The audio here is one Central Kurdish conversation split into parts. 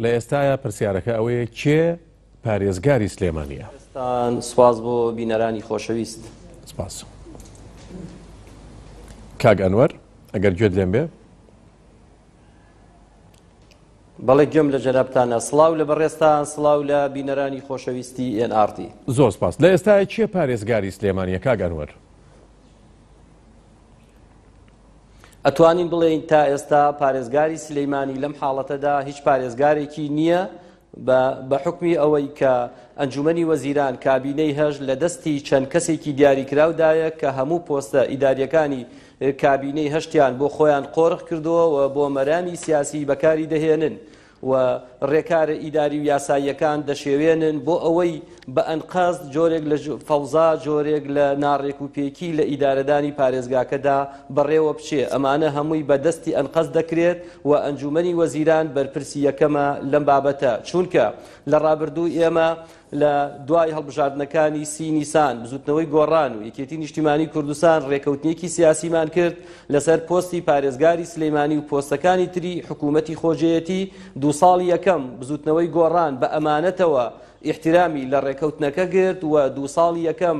لە ئێستایا پرسیارەکە ئەوەیە کێ پارێزگاری سلێمانیە؟ دەستان سوپاس بۆ بینەرانی خۆشەویست. سپاس کاک ئەنوەر ئەگەر گوێت لێم بێ. بەڵێ گوێم لە جەنابتانە. سڵاو لە بەڕێزتان، سڵاو لە بینەرانی خۆشەویستی ئێن ئاڕ تی. زۆر سپاس. لە ئێستایا کێ پارێزگاری سلێمانیە کاک ئەنوەر؟ ئەتوانین بڵێین تا ئێستا پارێزگاری سلیمانی لەم حاڵەتەدا هیچ پارێزگارێکی نییە بە حکمی ئەوەی کە ئەنجومەنی وەزیران کابینەی هەش لە دەستی چەند کەسێکی دیاریکراودایە کە هەموو پۆستە ئیداریەکانی کابینەی هەشتیان بۆ خۆیان قۆرخ کردووە و بۆ مەرامی سیاسی بەکاری دەهێنن. و ڕێکارە ئیداری و یاساییەکان دەشێوێنن بۆ ئەوەی بە ئەنقەست جۆرێک لە فەوزا، جۆرێک لە ناڕێکوپێکی لە ئیدارەدانی پارێزگاکەدا بەڕێوە بچێ، ئەمانە هەمووی بە دەستی ئەنقەست دەکرێت و ئەنجوومەنی وەزیران بەرپرسی یەکەمە لەم بابەتە، چونکە لە ڕابردوو ئێمە لە دوای هەڵبژاردنەکانی سی نیسان، بزوتنەوەی گۆڕان و یەکێتی نیشتیمانی کوردستان رێکەوتنێکی سیاسیمان کرد لەسەر پۆستی پارێزگاری سلیمانی و پۆستەکانی تری حکومەتی خۆجێیەتی، دوو ساڵی یەکەم بزوتنەوەی گۆڕان بە ئەمانەتەوە ئیحترامی لە رێکەوتنەکە گرت و دوو ساڵی یەکەم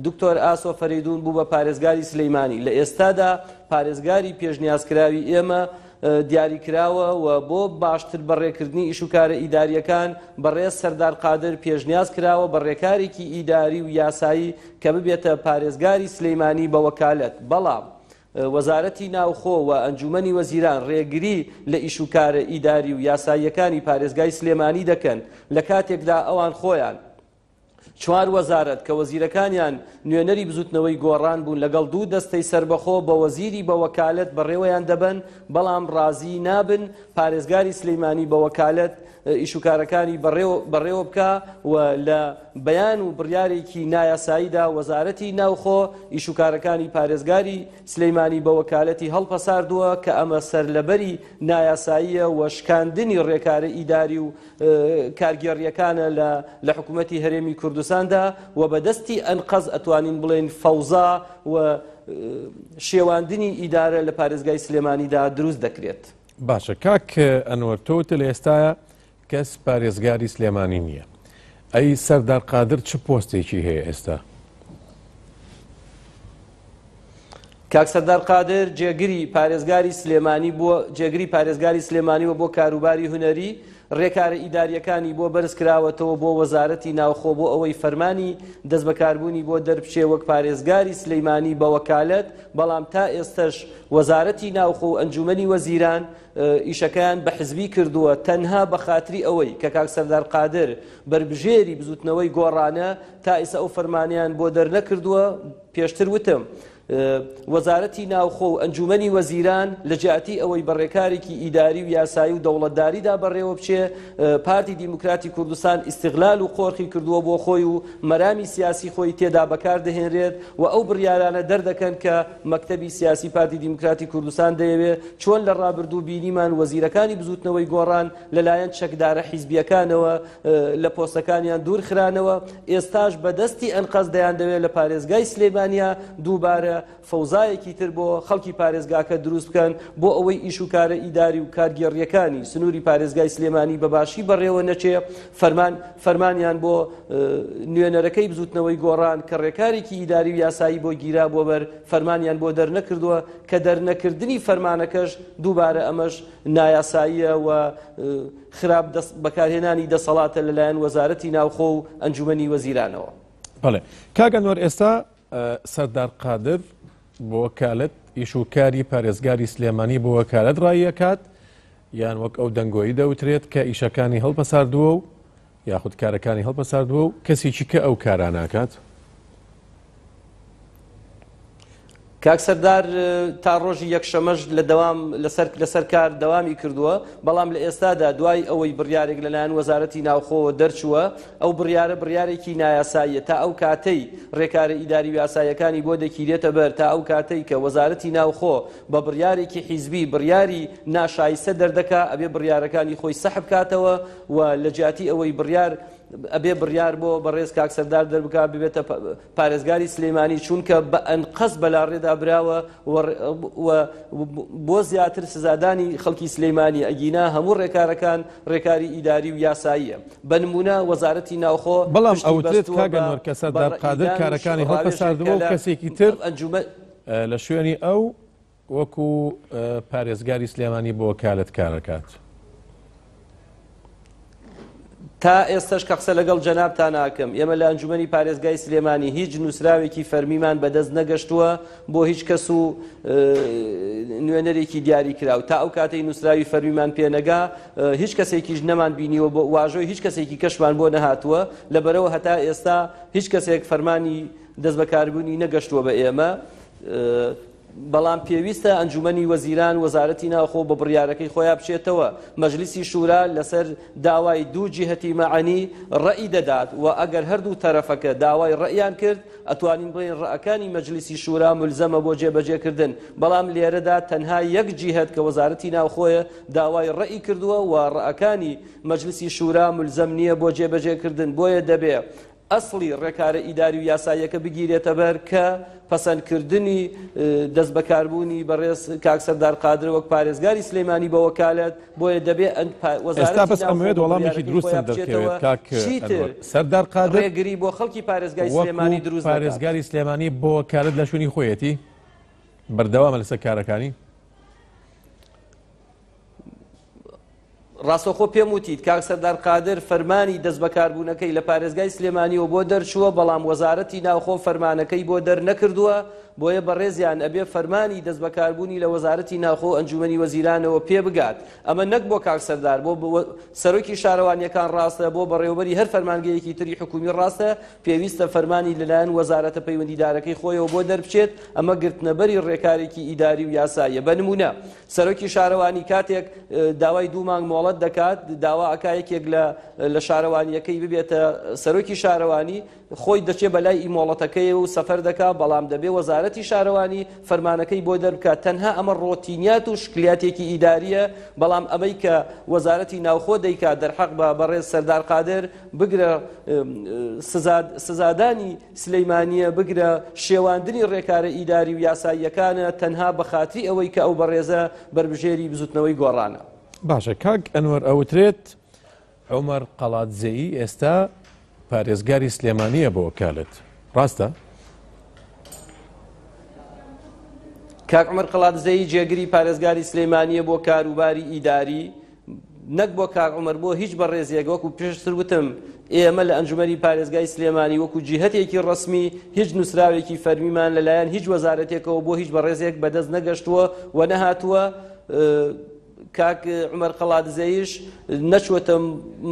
دکتۆر ئاسۆ فەرەیدون بوو بە پارێزگاری سلیمانی، لە ئێستادا پارێزگاری پێشنیازکراوی ئێمە دیاریکراوە و بۆ باشتر بەڕێکردنی ئیشوکارە ئیدارییەکان بەڕێز سەردار قادر پێشنیاز کراوە بە ڕێکارێکی ئیداری و یاسایی کە ببێتە پارێزگاری سلیمانی بە وەکالەت بەڵام وەزارەتی ناوخۆ و ئەنجومەنی وەزیران ڕێگری لە ئیشوکارە ئیداری و یاساییەکانی پارێزگای سلێمانی دەکەن لە کاتێکدا ئەوان خۆیان چوار وەزارەت کە وەزیرەکانیان نوێنەری بزوتنەوەی گۆڕان بوون لەگەڵ دوو دەستەی سەربەخۆ بە وەزیری بە وەکالەت بەڕێوەیان دەبەن، بەڵام ڕازی نابن پارێزگاری سلیمانی بە وەکالەت ئیشوکارەکانی بەڕێوە بکا و لە بەیان و بڕیارێکی نایاساییدا وەزارەتی ناوخۆ ئیشوکارەکانی پارێزگاری سلیمانی بە وەکالەتی هەڵپەساردووە کە ئەمە سەرلەبەری نایاساییە و شکاندنی ڕێکارە ئیداری و کارگێڕییەکانە لە لە حکوومەتی هەرێمی کوردستاندا و بە دەستی ئەنقەز ئەتوانین بڵێین فەوزا و شێواندنی ئیدارە لە پارێزگای سلێمانیدا دروست دەکرێت. باشە کاک ئەنوەر تۆ وتت لە ئێستایا کەس پارێزگاری سلێمانی نییە ئەی سەردار قادر چ پۆستێکی هەیە ئێستا؟ کاک سەردار قادر جێگری پارێزگاری سلێمانی بووە جێگری پارێزگاری سلێمانی و بۆ کاروباری هونەری ڕێکارە ئیداریەکانی بۆ بەرز کراوەتەوە بۆ وەزارەتی ناوخۆ بۆ ئەوەی فەرمانی دەستبەکاربوونی بۆ دەربچێ وەک پارێزگاری سلەیمانی بە وەکالەت بەڵام تا ئێستەش وەزارەتی ناوخۆ و ئەنجومەنی وەزیران ئیشەکەیان بە حزبی کردووە تەنها بە خاتری ئەوەی کە کاک سەردار قادر بەربژێری بزوتنەوەی گۆڕانە تا ئیسە ئەو فەرمانەیان بۆ دەرنەکردووە پێشتر وتم وەزارەتی ناوخۆ و ئەنجومەنی وەزیران لە جیاتی ئەوەی بە ڕێکارێکی ئیداری و یاسایی و دەوڵەتداریدا بەڕێوە بچێ پارتی دیموکراتی کوردستان ئیستغلال و قۆرخی کردووە بۆ خۆی و مەرامی سیاسی خۆی تێدا بەکار دەهێنرێت و ئەو بڕیارانە دەردەکەن کە مەکتەبی سیاسی پارتی دیموکراتی کوردستان دەیەوێ چۆن لە ڕابردوو بینیمان وەزیرەکانی بزوتنەوەی گۆڕان لەلایەن چەکدارە حیزبیەکانەوە لە پۆستەکانیان دوور خرانەوە، ئێستاش بە دەستی ئەنقەست دەیاندەوێت لە پارێزگای سلێمانیا دووبارە فەوزایەکی تر بۆ خەڵکی پارێزگاکە دروست بکەن بۆ ئەوەی ئیش و کارە ئیداری و کارگێڕییەکانی سنووری پارێزگای سلێمانی بە باشی بەڕێوە نەچێ فەرمان فەرمانیان بۆ نوێنەرەکەی بزوتنەوەی گۆڕان کە ڕێکارێکی ئیداری و یاسایی بۆ گیرابووە بەر فەرمانیان بۆ دەرنەکردووە کە دەرنەکردنی فەرمانەکەش دووبارە ئەمەش نایاساییە و خراپ بەکارهێنانی دەسەڵاتە لەلایەن وەزارەتی ناوخۆ و ئەنجومەنی وەزیرانەوە. بەڵێ کاک ئەنوەر ئێستا سەردار قادر بۆ وەکالەت ئیش و کاری پارێزگاری سلێمانی بۆ وەکالەت ڕاییەکات یان وەک ئەو دەنگۆیی دەوترێت کە ئیشەکانی هەڵپەساردووە و یاخود کارەکانی هەڵپەساردووە و کەسێکی کە ئەو کاراناکات؟ کاک سەردار تا ڕۆژی یەکشەمەش لە دەوام لەسەر لەسەر کار دەوامی کردووە، بەڵام لە ئێستادا دوای ئەوەی بڕیارێک لەلایەن وەزارەتی ناوخۆوە دەرچووە، ئەو بڕیارە بڕیارێکی نایاساییە تا ئەو کاتەی ڕێکارە ئیداری و یاساییەکانی بۆ دەکیرێتە بەر، تا ئەو کاتەی کە وەزارەتی ناوخۆ بە بڕیارێکی حیزبی بڕیاری ناشایستە دەردەکا ئەبێ بڕیارەکانی خۆی سەحب کاتەوە و لە جیاتی ئەوەی بڕیار ئەبێ بڕیار بۆ بەڕێز کاک سەردار دەربکا ببێتە پارێزگاری سلێمانی چونکە بە ئەنقەست بەلاڕێدا. براوە و بۆ زیاتر سزادانی خەڵکی سلەیمانی، ئەگینا هەموو ڕێکارەکان ڕێکاری ئیداری و یاساییە. بە نموونە وەزارەتی ناوخۆ بەڵام پشتی ئەوترێت بەستووە کاک بە ئەنوەر کە بە سەردار قادر ڕەئیدان و کارەکانی ڕاوێژێک هەڵپەساردووە کە و لە کەسێکی تر ئەنجومە لە شوێنی ئەو وەکو پارێزگاری سلێمانی بۆ وەکالەت کارەکات. تا ئێستەش کە قسە لەگەڵ جەنابتان ئەکەم ئێمە لە ئەنجومەنی پارێزگای سلێمانی هیچ نووسراوێکی فەرمیمان بەدەست نەگەشتووە بۆ هیچ کەس و نوێنەرێکی دیاری کراو تا ئەو کاتەی نووسراوی فەرمیمان پێنەگا هیچ کەسێکیش نەمان بینیوە بۆ واژۆی هیچ کەسێکی کەشمان بۆ نەهاتووە لەبەرەوە هەتا ئێستا هیچ کەسێک فەرمانی دەستبەکاربوونی نەگەشتووە بە ئێمە. بەڵام پێویستە ئەنجومەنی وەزیران وەزارەتی ناوخۆ بە بڕیارەکەی خۆیا بچێتەوە، مەجلیسی شورا لەسەر داوای دوو جیهەتی مەعنی ڕەئی دەدات و ئەگەر هەردوو تەرەفەکە داوای ڕەئیان کرد ئەتوانین بڵێین ڕەئەکانی مەجلیسی شورا مولزەمە بۆ جێبەجێکردن، بەڵام لێرەدا تەنها یەک جیهەت کە وەزارەتی ناوخۆیە داوای ڕەئی کردووە و ڕەئەکانی مەجلیسی شورا مولزەم نییە بۆ جێبەجێکردن بۆیە دەبێ ئەسڵی ڕێکارە ئیداری و یاساییەکە بگیرێتەبەر کە پەسەندکردنی دەستبەکاربوونی بەڕێز کاک سەردار قادر وەک پارێزگاری سلێمانی بە وەکالەت، بۆیە دەبێ ئێستا وەزارەتی بەس ناوخۆ ئەمەوێت بە وەڵامێکی بڕیارەکەی دروستم خۆیا دەرکەوێت بچێتەوە، کاک چیتر ئەنوەر سەردار قادر ڕێگری بۆ خەڵکی پارێزگای وەکو سلێمانی دروست نەکات. پارێزگاری سلێمانی بۆ وەکالەت لە شوێنی خۆیەتی بەردەوامە لەسەر کارەکانی؟ ڕاستەوخۆ پێم وتیت کاک سەردار قادر فەرمانی دەستبەکاربوونەکەی لە پارێزگای سلێمانیەوە بۆ دەرچووە، بەڵام وەزارەتی ناوخۆ فەرمانەکەی بۆ دەرنەکردووە، بۆیە بەڕێزیان ئەبێ فەرمانی دەستبەکاربوونی لە وەزارەتی ناوخۆ و ئەنجومەنی وەزیرانەوە پێ بگات. ئەمە نەک بۆ کاک سەردار، بۆ سەرۆکی شارەوانیەکان ڕاستە، بۆ بەڕێوەبەری هەر فەرمانگەیەکی تری حکومی ڕاستە، پێویستە فەرمانی لەلایەن وەزارەتە پەیوەندیدارەکەی خۆیەوە بۆ دەربچێت، ئەمە گرتنەبەری ڕێکارێکی ئیداری و یاساییە. بە نموونە سەرۆکی شارەوانی کاتێک داوای دوو مانگ مۆڵەت دەکات، داوا ئەکا یەکێک لە لە شارەوانیەکەی ببێتە سەرۆکی شارەوانی، خۆی دەچێ بە لای ئی مۆڵەتەکەی و سەفەر دەکا، بەڵام دەبێ وەزارەتی شارەوانی فەرمانەکەی بۆ دەربکات. تەنها ئەمە ڕۆتینیات و شکلیاتێکی ئیداریە، بەڵام ئەمەی کە وەزارەتی ناوخۆ دەیکات دەرحەق بە بەڕێز سەردار قادر، بگرە سزادانی سلیمانییە، بگرە شێواندنی ڕێکارە ئیداری و یاساییەکانە تەنها بە خاتری ئەوەی کە ئەو بەڕێزە بەربژێری بزوتنەوەی گۆڕانە. باشە کاک ئەنوەر ئەوترێت عومەر قەڵادزەیی ئێستا پارێزگاری سلێمانییە بۆ وەکالەت ڕاستە؟ کاک عومەر قەڵادزەیی جێگری پارێزگاری سلێمانییە بۆ کاروباری ئیداری، نەک بۆ کاک عومەر بۆ هیچ بەڕێزێک وەکو پێشتر وتم ئێمە لە ئەنجومەنی پارێزگای سلێمانی وەکو جیهەتێکی ڕەسمی هیچ نووسراوێکی فەرمیمان لەلایەن هیچ وەزارەتێکەوە بۆ هیچ بەڕێزێک بەدەست نەگەشتووە و نەهاتووە کاک عومەر قەڵادزەیش نەچووەتە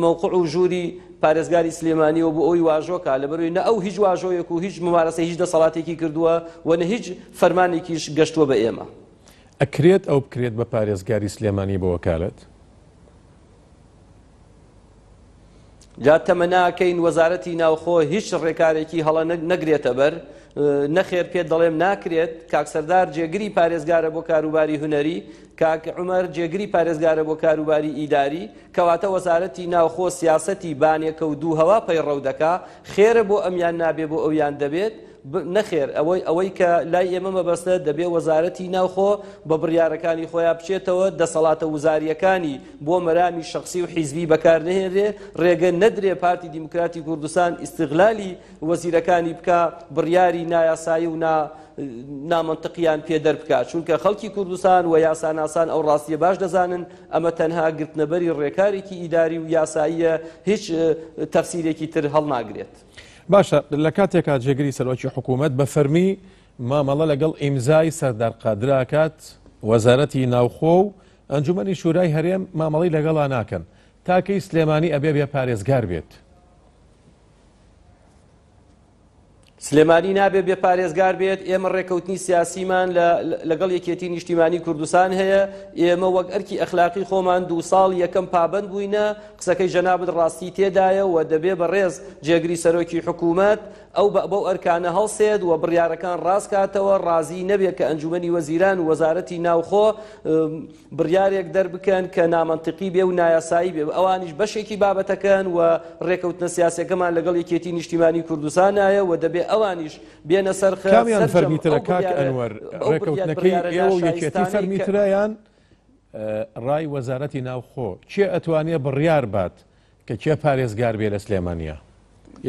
مەوقع و ژووری پارێزگاری سلێمانیەوە بۆ ئەوی واژۆکە لەبەروی نە ئەو هیچ واژۆیەک و هیچ ممارەسەی هیچ دەسەڵاتێکی کردووە و نە هیچ فەرمانێکیش گەشتووە بە ئێمە. ئەکرێت ئەو بکرێت بە پارێزگاری سلێمانی بە وەکالەت؟ جا تەمەناکەین وەزارەتی ناوخۆ هیچ ڕێکارێکی هەڵە نەگرێتە بەر، نەخێر پێت دەڵێم ناکرێت، کاک سەردار جێگری پارێزگارە بۆ کاروباری هونەری، کاک عومەر جێگری پارێزگارە بۆ کاروباری ئیداری، کەواتە وەزارەتی ناوخۆ سیاسەتی بانێکە و دوو هەوا پەیڕەو دەکا، خێرە بۆ ئەمیان نابێ بۆ ئەویان دەبێت، نەخێر ئەوەی ئەوەی کە لای ئێمە مەبەستە دەبێ وەزارەتی ناوخۆ بە بڕیارەکانی خۆیان بچێتەوە، دەسەڵاتە وزارییەکانی بۆ مەرامی شەخسی و حیزبی بەکار نەهێنرێ، ڕێگە نەدرێ پارتی دیموکراتی کوردستان ئیستغلالی وەزیرەکانی بکا، بڕیاری نایاسایی و نا نامەنتقیان پێ دەربکا، چونکە خەڵکی کوردستان و یاساناسان ئەو ڕاستیە باش دەزانن ئەمە تەنها گرتنەبەری ڕێکارێکی ئیداری و یاساییە هیچ تەفسیرێکی تر هەڵناگرێت. باشە لە کاتێکا جێگری سەرۆکی حکوومەت بە فەرمی مامەڵە لەگەڵ ئیمزای سەردار قادر ئەکات، وەزارەتی ناوخۆ و ئەنجومەنی شورای هەرێم مامەڵەی لەگەڵا ناکەن، تا کەی سلێمانی ئەبێ بێ پارێزگار بێت؟ سلێمانی نابێ بێ پارێزگار بێت، ئێمە ڕێکەوتنی سیاسیمان لەگەڵ یەکێتی نیشتیمانی کوردستان هەیە، ئێمە وەک ئەرکی ئەخلاقی خۆمان دوو ساڵ یەکەم پابەند بووینە، قسەکەی جەنابت ڕاستی تێدایە و دەبێ بەڕێز جێگری سەرۆکی حکوومەت ئەو بە بەو ئەرکانە هەڵسێت و بڕیارەکان ڕاست کاتەوە، ڕازی نەبێ کە ئەنجوومەنی وەزیران و وەزارەتی ناوخۆ بڕیارێک دەربکەن کە نامەنتقی بێ و نایاسایی بێ، ئەوانیش بەشێکی بابەتەکەن و ڕێکەوتنە سیاسیەکەمان لەگەڵ یەکێتی نیشتیمانی کوردستانایە و دەبێ ئەو. ئەوانیش بێنە سەر خەت، کامیان سەرجەم فەرمیترە ئەو کاک بڕیارە ئەنوەر، ئەو بڕیار ڕێکەوتنەکەی بڕیارە ئێوە و یەکێتی ناشایستانەی کە فەرمیترە یان ڕای وەزارەتی ناوخۆ؟ کێ ئەتوانێ بڕیار بات کە کێ پارێزگار بێ لە سلێمانیا؟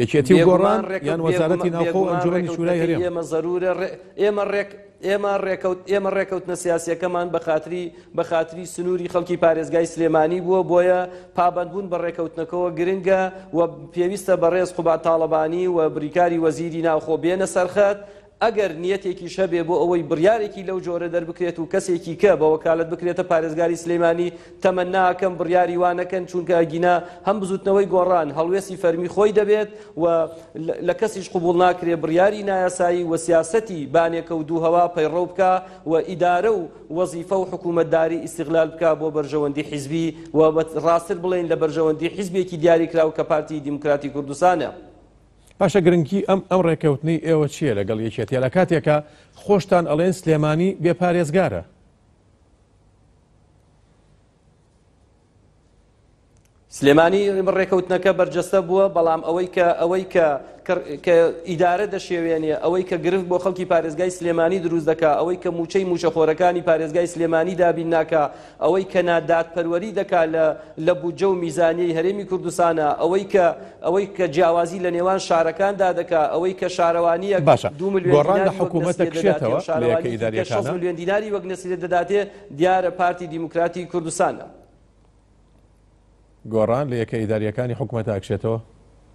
یەکێتی و بێگومان گۆڕان یان ڕێکەوت وەزارەتی بێگومان ناوخۆ و بێگومان ئەنجومەنی شورای ڕێکەوتنەکەی هەرێم؟ ئێمە زەرورە ڕێ ئێمە ڕێک ئێمە ڕێکەوت ئێمە ڕێکەوتنە سیاسیەکەمان بە خاتری بە خاتری سنووری خەڵکی پارێزگای سلێمانی بووە بۆیە پابەندبوون بە ڕێکەوتنەکەوە گرنگە و پێویستە بەڕێز قوباد تاڵەبانی و بریکاری وەزیری ناوخۆ بێنە سەرخەت ئەگەر نیەتێکیش هەبێ بۆ ئەوەی بڕیارێکی لەو جۆرە دەربکرێت و کەسێکی کە بە وەکالەت بکرێتە پارێزگاری سلێمانی، تەمەنا ئەکەم بڕیاری وا نەکەن، چونکە ئەگینا هەم بزوتنەوەی گۆڕان هەڵوێستی فەرمی خۆی دەبێت و لە کەسیش قبوڵ ناکرێ بڕیاری نایاسایی و سیاسەتی بانێکە و دووهەوا پەیڕەو بکا و ئیدارە و وەزیفە و حکومەتداری ئیستغلال بکا بۆ بەرژەوەندی حیزبی و ڕاستتر بڵێین لە بەرژەوەندی حیزبێکی دیاریکراو کە پارتی دیموکراتی کوردستانە. باشە گرنگی ئەم ئەم ڕێکەوتنەی ئێوە چییە لەگەڵ یەکێتیە لە کاتێکا خۆشتان ئەڵێن سلێمانی بێ پارێزگارە؟ سلێمانی ڕێکەوتنەکە بەرجەستە بووە بەڵام ئەوەی کە ئەوەی کە کە ئیدارە دەشێوێنێ ئەوەی کە گرفت بۆ خەڵکی پارێزگای سلێمانی دروست دەکا ئەوەی کە موچەی موچەخۆرەکانی پارێزگای سلێمانی دابین ناکا ئەوەی کە نادادپەروەری دەکا لە لە بودجە و میزانیەی هەرێمی کوردستانا، ئەوەی کە ئەوەی کە جیاوازی لە نێوان شارەکاندا دەکا، ئەوەی کە شارەوانییەک باشە دوو ملیۆن گۆڕان لە دیناری وەک حکوومەتە نەسریە دەداتێ و کشێتەوە لە یەکە شارەوانییەکی کە 60 ئیدارییەکانە؟ ملیۆن دیناری وەک نەسریە دەداتێ، دیارە پارتی دیموکراتی کوردستانە. گۆڕان لە یەکە ئیدارییەکانی حکوومەتە ئەکشێتەوە؟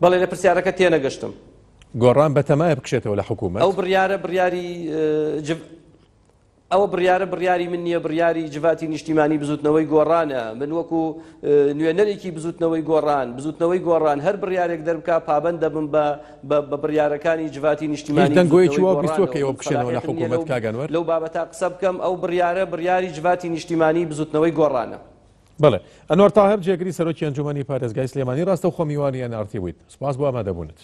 بەڵێ لە پرسیارەکە تێنەگەشتم. گۆڕان بەتەمایە بکشێتەوە لە حکوومەت؟ ئەو بڕیارە بڕیاری جڤ. ئەوە بڕیارە بڕیاری من نییە، بڕیاری جڤاتی نیشتیمانی بزوتنەوەی گۆڕانە، من وەکو نوێنەرێکی بزوتنەوەی گۆڕان، بزوتنەوەی گۆڕان هەر بڕیارێک دەربکا پابەند دەبم بە بە بڕیارەکانی جڤاتی هیچ نیشتیمانی دەنگۆیەکی بزوتنەوەی وا بیستووە کە گۆڕانەوە، ئێوە من بکشێنەوە لە سەلاحیەتم نییە حکوومەت لەو کاک ئەنوەر؟ لەو بابەتە قسە بکەم، ئەو بڕیارە بڕیاری جڤاتی نیشتیمانی بزوتنەوەی گۆڕانە. بەڵێ. ئەنوەر تاهر جێگری سەرۆکی ئەنجومەنی پارێزگای سلێمانی ڕاستەوخۆ میوانی ئێن ئاڕ تی بوویت. سوپاس بۆ ئامادەبوونت.